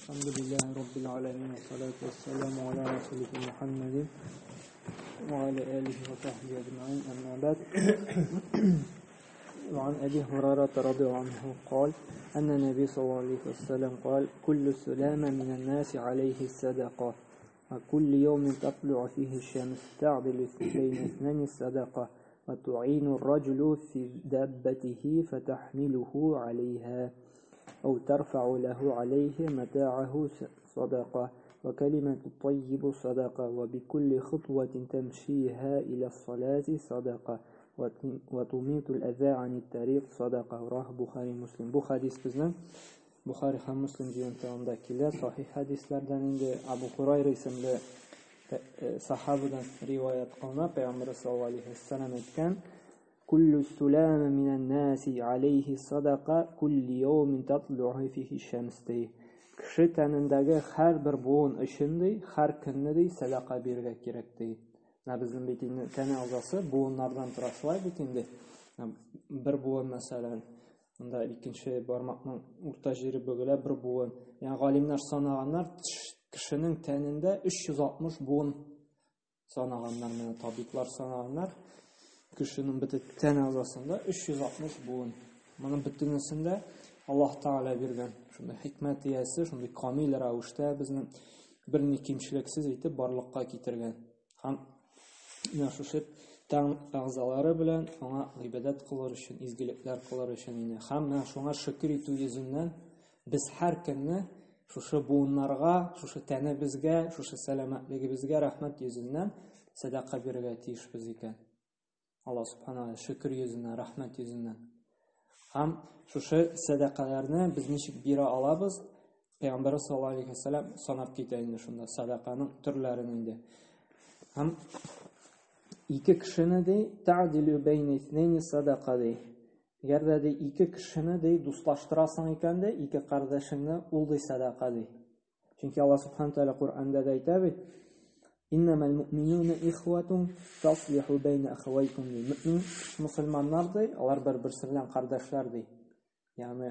Elhamdülillahi Rabbil alemin. Ve salatu vesselamu ala Resulü Muhammedin ve ala alihi ve sahbihi ecmain. Amma ba'd. وعن أبي هريرة رضي الله عنه قال أن النبي صلى الله عليه وسلم قال كل سلامة من الناس عليه الصدقة وكل يوم تطلع فيه الشمس تعدل بين اثنين الصدقة وتعين الرجل في دابته فتحمله عليها أو ترفع له عليه متاعه صدقة وكلمة الطيب صدقة وبكل خطوة تمشيها إلى الصلاة صدقة وتميت الأذى عن الطريق صدقة. رواه Buxoriy Muslim. Bu hadis bizning Buxoriy ham Muslim jiyintog'ida keladi. Sahih hadislardan endi Abu Hurayra ismli sahobadan rivoyat qilinadi. Payg'ambar sallallohu alayhi vasallam aytgan: Kullu sulama minan nasi alayhi sadaqa kulli yawmin tatlu'u fihi shams. Kishi tanindagi har bir bo'g'in uchun har kunni sadaqa berga kerak dey. Bizning bit endi tana a'zosi bo'g'inlardan turadi, shulay bit endi. Bir bo'g'in masalan, unda ikkinchi barmoqning o'rta jeri bo'gila bir bo'g'in. Ya'ni olimlar sanaganlar kishining tanida 360 bo'g'in sanaganlar, mana tabiblar sanaganlar. Kishining bitta tana a'zosida 360 bo'g'in. Mana butinisida Alloh taolo bergan shunday hikmat egasi, shunday komil ravishda bizni bir kemchiliksiz etib borliqqa keltirgan. Ham mana shu tan a'zolari bilan anga ibodat qilar uchun, izgiliklar qilar uchun ham mana shunga shukr etuv yuzundan biz har kunni shu bo'g'inlarga, shu tanamizga, shu salomatligimizga rahmat yuzundan sadaqa berishga tegishmiz ekan. Alloh subhanahu va taolo shukr yuzundan, rahmat yuzundan. Ham shu sadaqalarni biz nechuk bera olamiz? Payg'ambar sollallohu alayhi vasallam sanab ketadi shunda sadaqaning turlarini endi. Ham ikki kishini dey ta'dilu bayna ithnayni sadaqa dey. Agarda dey ikki kishini dey do'stlashtirasan ekan dey, ikki qardoshingni ul dey sadaqa dey. Chunki Alloh subhanahu va taolo Qur'onda da aytadi: Innamal mu'minuna ikhwatun taslihu bayna akhawaykum. Mu'min musulmonlar dey, ular bir-birsi bilan qardoshlar dey. Ya'ni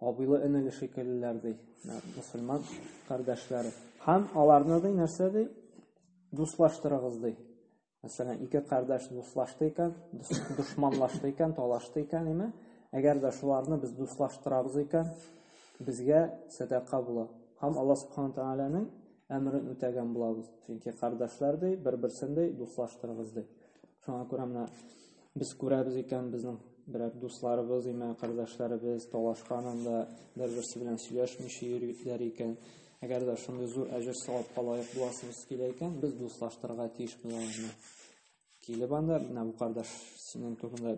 obili inili shekillilar dey, musulmon qardoshlari. Ham ularni dey narsa dey do'stlashtirig'iz dey. Masalan, ikki qardosh do'stlashdi ekan, dushmanlashdi ekan, talashdi ekan, nima? Agarda shularni biz do'stlashtiramiz ekan, bizga sadaqa bo'ladi. Ham Alloh subhanahu va taolaning amrini o'tagan bo'lamiz. Chunki qardoshlar dey, bir-birsini dey do'stlashtiramiz dey. Shunga ko'ra mana biz ko'ramiz ekan, bizning biror do'stlarimiz, nima qardoshlarimiz talashganida bir-birsi bilan suylashmish yurganlar ekan. Agarda shunday zo'r ajr savobga loyiq bo'lasimiz kelar ekan, biz do'stlashtirishga tegishmiz ularni. Kelib anda mana bu qardosh sening to'g'rinda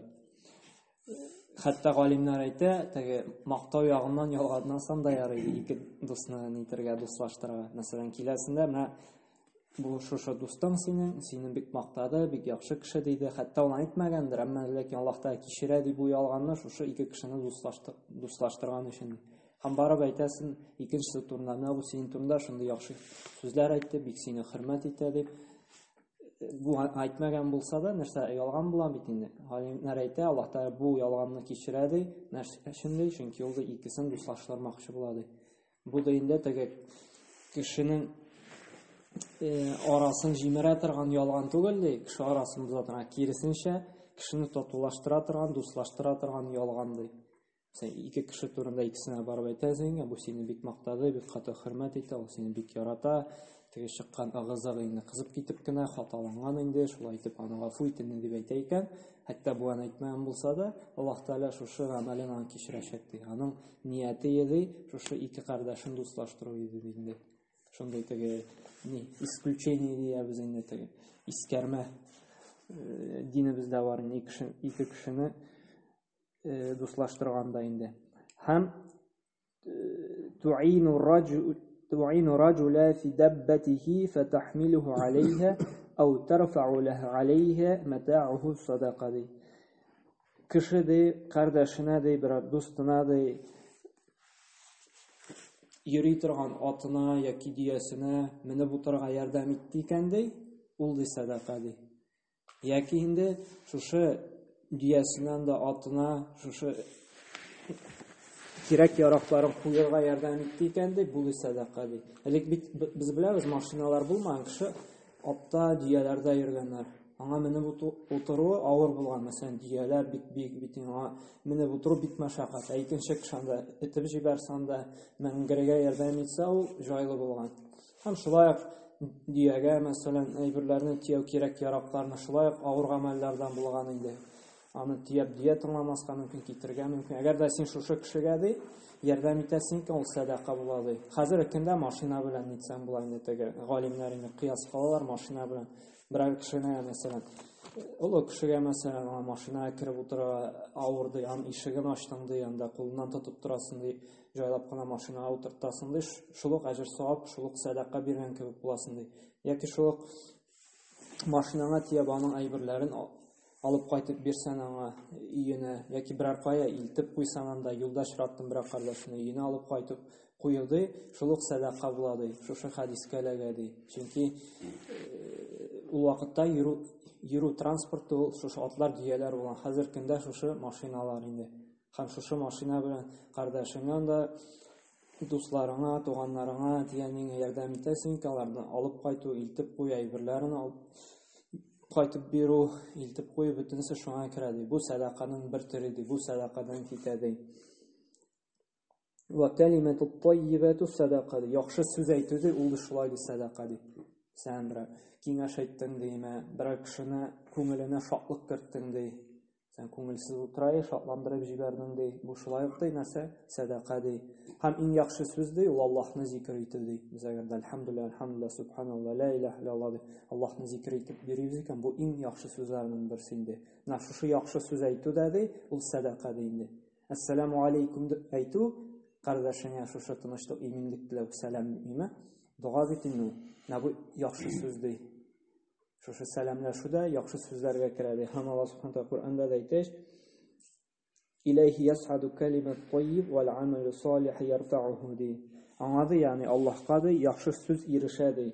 hatto olimlar ayta, tagi maqtov yog'indan yolg'onlansam da yaraydi ikki do'stni nitirga do'stlashtirga. Masalan, kelasinda mana bu shu do'sting sening, seni bek maqtadi, bek yaxshi kishi deydi. Hatto uni aytmagandir, ammo lekin Alloh taolo kechiradi bu yolg'onni shu ikki kishini do'stlashtirgan uchun. Ham borib aytasin, ikkinchisi to'g'rinda mana bu sening to'g'rinda shunday yaxshi so'zlar aytdi, bek seni hurmat etadi deb. Bu aytmagan bo'lsa da narsa yolg'on bo'lar bit endi. Olimlar aytadi, Alloh taolo bu yolg'onni kechiradi, narsa shunday, chunki u ikkisini do'stlashtirmoqchi bo'ladi. Bu da endi tagi kishining orasini jimira turgan yolg'on tugul, kishi orasini buzadigan, kerisincha kishini totuvlashtira turgan, do'stlashtira turgan yolg'on dey. Sen ikki kishi to'g'rinda ikkisine borib aytasan, bu seni bek maqtadi, bek qattiq hurmat etdi, u seni bek yarata, tagi chiqqan og'izig'ingni qizib ketibgina, xatolangan endi, shulay aytib uni g'afu etin deb aytar ekan. Hatto bu an aytmagan bo'lsa-da, Alloh taolo shu amalini uni kechirashadi. Uning niyati edi, shu ikki qardoshini do'stlashtirish edi endi. Shunday tagi ne исключение deyamiz endi, tagi iskarma dinimizda bor ikki kishini do'stlashtirganda endi. Ham tu'inu rajula fi dabbatihi fatahmiluhu alayha aw tarfa'u lahu alayha mata'uhu sadaqa. Kishi dey qardoshina dey, biror do'stina dey yuriy turgan otina yoki duyasini minib o'tirg'a yordam etdi ekan dey, ul dey sadaqa dey. Yoki endi shu duyasidan da otina shu Кирәк-яракларын куярга ярдәм итте икән, ди, бу сәдака, ди. Элек бит без беләбез, машиналар булмаган, кеше атта, дөяләрдә йөргәннәр. Аңа менеп утыруы авыр булган. Мәсәлән, дөяләр бик биек бит, аңа менеп утыру бик мәшәкать. Ә икенче кеше анда этеп җибәрсә, анда менгергә ярдәм итсә, ул җайлы булган. Һәм шулай ук дөягә, мәсәлән, әйберләрне төяү кирәк-яракларны шулай ук авыр гамәлләрдән булган инде. Аны төяп дөя тыңламаска мөмкин, китерергә мөмкин. Әгәр дә син шушы кешегә ди, ярдәм итәсең икән, ул сәдака була ди. Хәзерге көндә машина белән нитсәң була инде, теге галимнәр инде кыяс кылалар машина белән. Берәр кешене, мәсәлән, олы кешегә, мәсәлән, аңа машинага кереп утырырга авыр ди, аның ишеген ачтың ди, анда кулыннан тотып торасың ди, җайлап кына машинага утыртасың ди, шул ук әҗер савап, шул ук сәдака биргән кебек буласың ди. Яки шул ук машинаңа төяп аның әйберләрен алып кайтып бирсәң аңа өенә, яки берәр кая илтеп куйсаң анда, юлда очраттың берәр кардәшне, өенә алып кайтып кую ди, шул ук сәдака була ди, шушы хәдискә эләгә ди. Чөнки ул вакытта йөрү транспорты ул шушы атлар, дөяләр булган. Хәзер көндә шушы машиналар инде. Һәм шушы машина белән кардәшеңә анда, дусларыңа, туганнарыңа, әти-әниеңә ярдәм итәсең икән, аларны алып кайту, илтеп кую, әйберләрен алып кайтып бирү, илтеп кую, бөтенесе шуңа керә ди. Бу сәдаканың бер төре ди, бу сәдакадан китә ди. Ва калимату таййибату садака ди. Яхшы сүз әйтү ди, ул да шулай ди сәдака ди. Сән берәр киңәш әйттең диме, берәр кешене күңеленә шатлык керттең ди. Сән күңелсез утыра, шатландырып җибәрдең ди. Бу шулай ук ди нәрсә? Сәдака ди. Һәм иң яхшы сүз ди, ул Аллаһны зикр итү ди. Без әгәр дә әлхәмдүлилләһ, әлхәмдүлилләһ, субханаллаһ, ла илаһ иллаллаһ ди, Аллаһны зикр итеп йөрибез икән, бу иң яхшы сүзләрнең берсе инде. Менә шушы яхшы сүз әйтү дә ди, ул сәдака ди инде. Әссәламу алейкум дип әйтү, кардәшеңә шушы тынычлык, иминлек теләү, сәлам диме? Дога бит инде ул. Менә бу яхшы сүз ди. Шушы сәламләшү дә яхшы сүзләргә керә ди. Һәм Аллаһ субхана тәгалә Коръәндә дә әйтә, Иләйһи яс'аду калимат таййиб вал амалу салих ярфa'уху ди. Аңа ди, ягъни Аллаһка ди, яхшы сүз ирешә ди.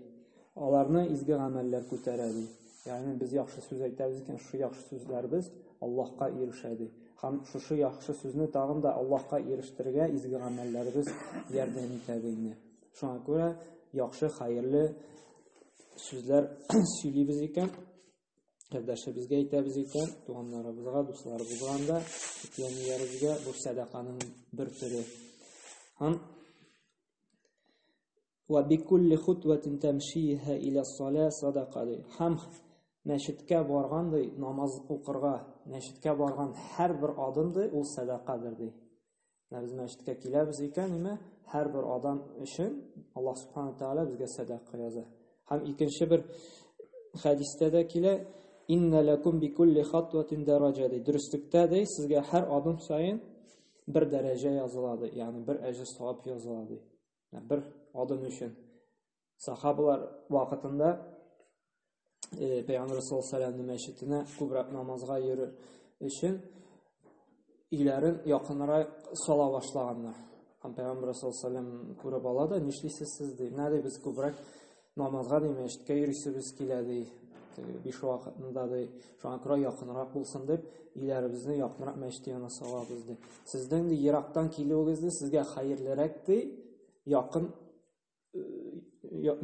Аларны изге гамәлләр күтәрә ди. Ягъни без яхшы сүз әйтәбез икән, шушы яхшы сүзләребез Аллаһка ирешә ди. Һәм шушы яхшы сүзне тагын да Аллаһка ирештерергә изге гамәлләребез ярдәм итә ди инде. Шуңа күрә яхшы, хәерле сүзләр сөйлибез икән, кардәшебезгә әйтәбез икән, туганнарыбызга, дусларыбызга анда, әти-әниләребезгә бу сәдаканың бер төре. Һәм ва бикулли хутватин тамшиха иля сала садака ди. Һәм мәчеткә барган ди, намаз укырга, мәчеткә барган һәрбер адым ди, ул сәдакадыр ди. Менә без мәчеткә киләбез икән, име, һәрбер адам өчен Аллаһ субхана тәгалә безгә сәдака яза. Һәм икенче бер хәдистә дә килә, инна лакум бикулли хатватин дәрәҗә ди. Дөреслектә ди, сезгә һәр адым саен бер дәрәҗә языла ди, ягъни бер әҗер савап языла ди. Бер адым өчен. Сахабалар вакытында Пәйгамбәр саллаллаһу алейһи мәчетенә күбрәк намазга йөрер өчен өйләрен якынрак сала башлаганнар. Һәм Пәйгамбәр саллаллаһу алейһи күреп ала да, нишлисез сез ди. Менә ди без күбрәк намазга ди мәчеткә йөрисебез килә ди. Биш вакытында ди. Шуңа күрә якынрак булсын дип, өйләребезне якынрак мәчет янына салабыз ди. Сезнең ди ерактан килүегез ди сезгә хәерлерәк ди, якын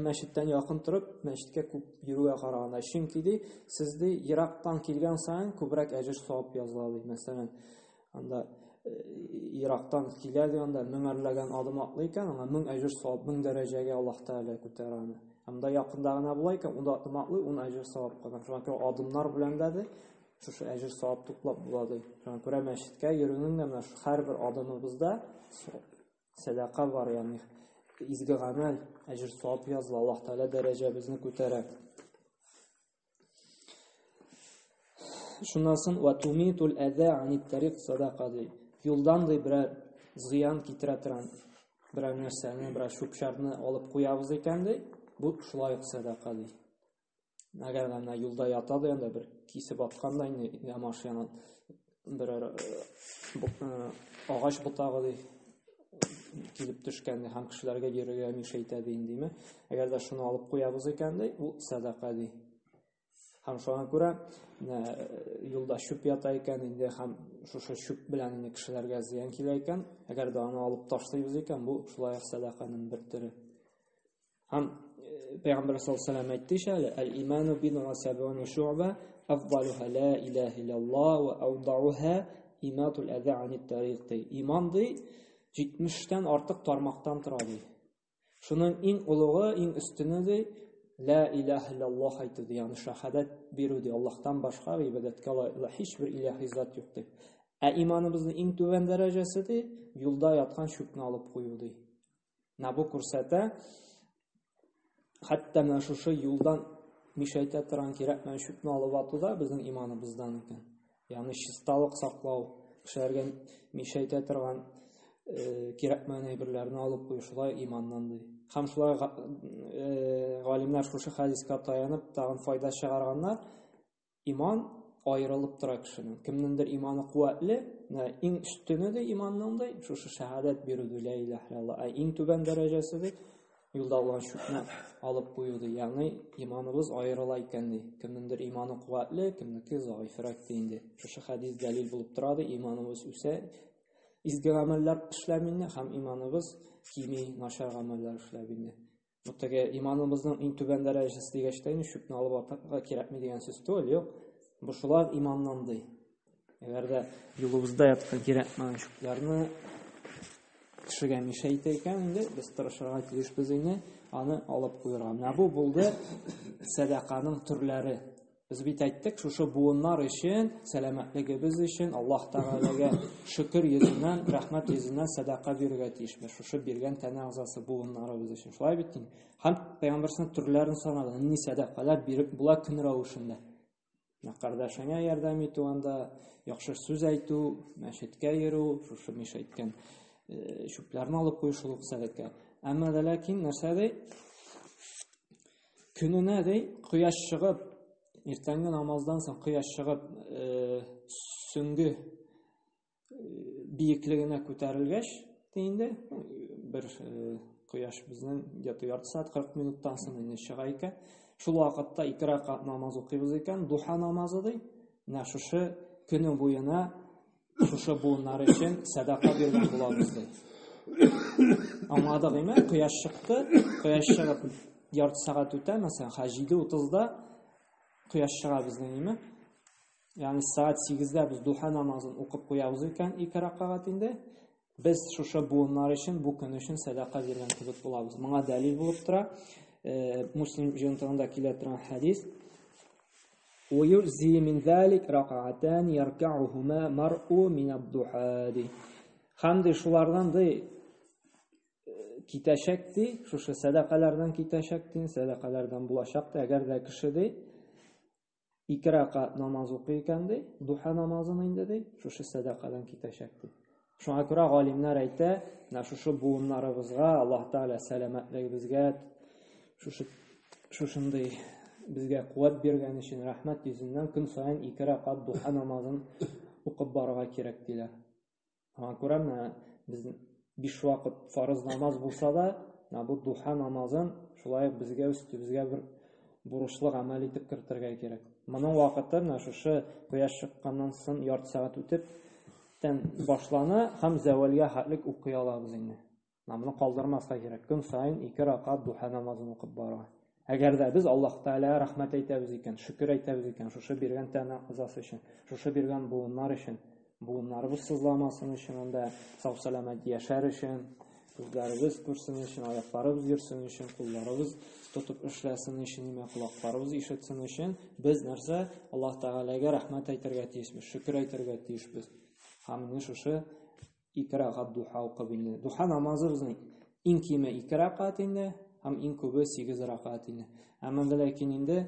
мәчеттән якын торып, мәчеткә күп йөрүгә караганда. Чөнки ди, сез ди ерактан килгән саен күбрәк әҗер савап языла ди. Мәсәлән, анда ерактан килә ди, анда меңәрләгән адым атлый икән, аңа мең әҗер савап, мең дәрәҗәгә Аллаһ Тәгалә күтәрә аны. Анда якында гына була икән, ун адым атлый, ун әҗер савап кына. Шуңа күрә адымнар белән дә ди, шушы әҗер савап туплап була ди. Шуңа күрә мәчеткә йөрүнең дә менә һәрбер адымыбызда сәдака бар, ягъни изге гамәл, әҗер савап языла, Аллаһ Тәгалә дәрәҗәбезне күтәрә. Шуннан соң ва тумитул әза анит тариq садака ди. Юлдан ди берәр зыян китерә торган берәр нәрсәне, берәр чүп-чарны алып куябыз икән ди, бу шулай ук сәдака ди. Әгәр дә менә юлда ята да анда бер кисеп аткан да инде я машинадан берәр агач ботагы ди килеп төшкән һәм кешеләргә йөрергә мишәйтә ди индеме. Әгәр дә шуны алып куябыз икән ди, ул сәдака ди. Һәм шуңа күрә юлда чүп ята икән инде һәм Шушы чүп белән инде кешеләргә зыян килә икән, әгәр дә аны алып ташлыйбыз икән, бу шулай ук сәдаканың бер төре. Һәм Пәйгамбәр саллаллаһу алейһи ва сәлләм әйтте ич әле, әл-иману бид'у ва сәб'уна шу'ба, афдалуха ла илаһа илляллаһ ва ауда'уха иматул әза анит тарик ди. Иман ди 70-тән артык тармактан тора ди. Шуның иң олугы, иң өстене ди, Ла илаһа илляллаһ әйтү ди, ягъни шаһадәт бирү ди, Аллаһтан башка гыйбадәткә лаеклы һичбер илаһи зат юк ди. Ә иманыбызның иң түбән дәрәҗәсе ди, юлда яткан чүпне алып кую ди. Менә бу күрсәтә, хәтта менә шушы юлдан мишәйтә торган кирәкмәгән чүпне алып ату да безнең иманыбыздан икән. Ягъни чисталык саклау, кешеләргә мишәйтә торган кирәкмәгән әйберләрне алып кую шулай иманнан ди. Һәм шулай галимнәр шушы хәдискә таянып тагын файда чыгарганнар. Иман аерылып тора кешенең. Кемнеңдер иманы куәтле, менә иң өстене дә иманның ди, шушы шәһадәт бирү ди, ла илаһ илляллаһ. Ә иң түбән дәрәҗәсе ди, юлда булган чүпне алып кую ди. Ягъни иманыбыз аерыла икән ди. Кемнеңдер иманы куәтле, кемнеке заифрәк ди инде. Шушы хәдис дәлил булып тора ди, иманыбыз үсә, изге гамәлләр эшләп инде, һәм иманыбыз кими, начар гамәлләр эшләп инде. Бу теге иманыбызның иң түбән дәрәҗәсе дигәч тә инде чүпне алып атарга кирәкми дигән сүз түгел, юк. Бу шулай иманнан ди. Әгәр дә юлыбызда яткан кирәкмәгән чүпләрне кешегә мишә итә икән инде, без тырышырга тиешбез инде аны алып куярга. Менә бу булды сәдаканың төрләре. Без бит әйттек, шушы буыннар өчен, сәламәтлегебез өчен Аллаһ Тәгаләгә шөкер йөзеннән, рәхмәт йөзеннән сәдака бирергә тиешбез. Шушы биргән тәнә әгъзасы буыннарыбыз өчен. Шулай бит инде. Һәм пәйгамбәрсенең төрләрен санады. Нинди сәдакалар биреп була көн рәвешендә. Кардәшеңә ярдәм итү анда, яхшы сүз әйтү, мәчеткә йөрү, шушы Миша әйткән чүпләрне алып кую шул ук сәдака. Әмма дә ләкин нәрсә ди? Көненә ди, кояш чыгып, иртәнге намаздан соң кояш чыгып, сөңге биеклегенә күтәрелгәч, ди инде, бер кояш безнең где-то ярты сәгать 40 минуттан соң инде чыга икән. Шул вакытта ике рәкәгать намаз укыйбыз икән, духа намазы ди. Менә шушы көне буена шушы буыннар өчен сәдака биргән булабыз ди. Аңладык име? Кояш чыкты, кояш чыгып ярты сәгать үтә, мәсәлән, хә 7:30-да кояш чыга безнең име? Ягъни сәгать 8-дә без духа намазын укып куябыз икән, ике рәкәгать инде. Без шушы буыннар өчен, бу көн өчен сәдака биргән кебек булабыз. Моңа дәлил булып тора. Муслим җыентыгында килә торган хәдис. ويجزي من ذلك ركعتان يركعهما مرء من الضحى ди. Һәм ди шулардан ди китәчәк ди, шушы сәдакалардан китәчәк ди, сәдакалардан булачак ди, әгәр дә кеше ди ике рәкәгать намаз укый икән ди, духа намазын инде ди, шушы сәдакадан китәчәк ди. Шуңа күрә галимнәр әйтә, менә шушы буыннарыбызга Аллаһ Тәгалә сәламәтлегебезгә шушы шушындый безгә куәт биргән өчен рәхмәт йөзеннән көн саен ике рәкәгать духа намазын укып барырга кирәк диләр. Шуңа күрә менә без биш вакыт фарыз намаз булса да, менә бу духа намазын шулай ук безгә өстебезгә бер бурычлы гамәл итеп кертергә кирәк. Моның вакыты менә шушы кояш чыкканнан соң ярты сәгать үтеп тән башлана һәм зәвәлгә хәтлек укый алабыз инде. Менә моны калдырмаска кирәк. Көн саен ике рәкәгать духа намазын укып барырга. Әгәр дә без Аллаһ Тәгаләгә рәхмәт әйтәбез икән, шөкер әйтәбез икән, шушы биргән тән әгъзасы өчен, шушы биргән буыннар өчен, буыннарыбыз сызламасын өчен, анда сау-сәламәт яшәр өчен, күзләребез күрсен өчен, аякларыбыз йөрсен өчен, кулларыбыз тотып эшләсен өчен, нимә колакларыбыз ишетсен өчен, без нәрсә Аллаһ Тәгаләгә рәхмәт әйтергә тиешбез, шөкер әйтергә тиешбез. Һәм менә шушы ике рәкәгать духа укып инде. Духа намазы безнең иң киме ике рәкәгать инде, һәм иң күбе 8 рәкәгать инде. Әмма дә ләкин инде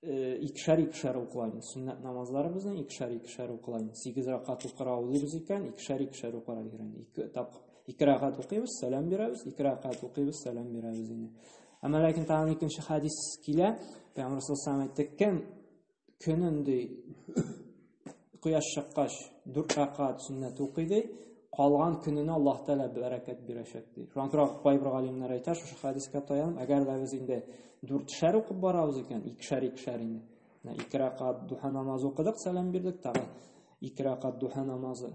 икешәр-икешәр укыла инде. Сөннәт намазлары безнең икешәр-икешәр укыла инде. 8 рәкәгать укырга уйлыйбыз икән, икешәр-икешәр укырга кирәк инде. Ике тапкыр ике рәкәгать укыйбыз, сәлам бирәбез, ике рәкәгать укыйбыз, сәлам бирәбез инде. Әмма ләкин тагын икенче хәдис килә. Пәйгамбәр саллаллаһу алейһи ва сәлләм әйтте, кем көнен ди кояш чыккач дүрт рәкәгать сөннәт укый ди, калган көненә Аллаһ Тәгалә бәрәкәт бирәчәк ди. Шуңа күрә кайбер галимнәр әйтә, шушы хәдискә таянып, әгәр дә без инде дүртшәр укып барабыз икән, икешәр икешәр инде. Менә ике рәкәгать духа намазы укыдык, сәлам бирдек, тагы Ике рәкать духа намазы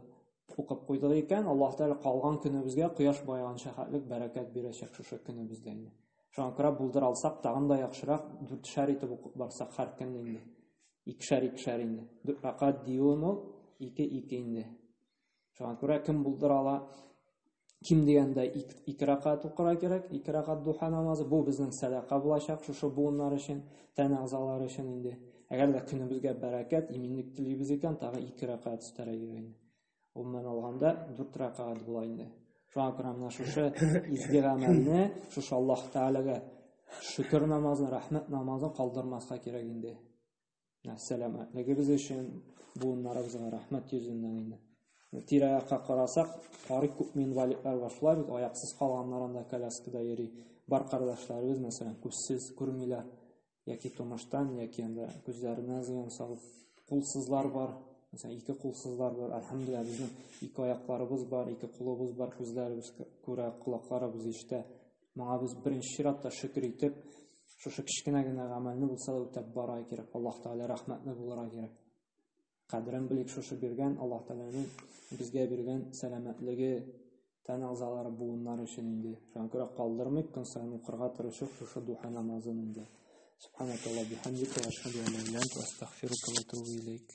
укып куйдык икән, Аллаһ Тәгалә калган көнебезгә кояш баеганча хәтлек бәрәкәт бирәчәк шушы көнебездә инде. Шуңа күрә булдыра алсак, тагын да яхшырак дүртшәр итеп укып барсак һәр көнне инде. Икешәр икешәр инде. Дүрт рәкать диюем ул, ике ике инде. Шуңа күрә кем булдыра ала, ким дигәндә ике рәкать укырга кирәк, ике рәкать духа намазы. Бу безнең сәдака булачак шушы буыннар өчен, тән әгъзалары өчен инде. Әгәр дә көнебезгә бәрәкәт, иминлек телибез икән, тагы ике рәкать өстәргә кирәк инде. Гомумән алганда дүрт рәкать була инде. Шуңа күрә менә шушы изге гамәлне, шушы Аллаһ Тәгаләгә шөкер намазын, рәхмәт намазын калдырмаска кирәк инде. Сәламәтлегебез өчен, буыннарыбызга рәхмәт йөзеннән инде. Тирә-якка карасак, карый күпме инвалидлар бар. Шулай бит аяксыз калганнар анда коляскада йөри. Бар кардәшләребез, мәсәлән, күзсез күрмиләр яки тумыштан, яки анда күзләренә зыян салып, кулсызлар бар. Мәсәлән, ике кулсызлар бар. Әлхәмдүлилләһ, безнең ике аякларыбыз бар, ике кулыбыз бар, күзләребез күрә, колакларыбыз ишетә. Моңа без беренче чиратта шөкер итеп, шушы кечкенә генә гамәлне булса да үтәп барырга кирәк. Аллаһ Тәгалә рәхмәтле булырга кирәк. Кадерен белик шушы биргән Аллаһ Тәгаләнең безгә биргән сәламәтлеге, тән әгъзалары, буыннар өчен инде. Шуңа күрә калдырмыйк, көн саен укырга тырышып шушы духа намазын инде. Субханакаллаһ бихамдика ва ашһаду ан ла иляха илля анта астагфирука ва атубу илейк.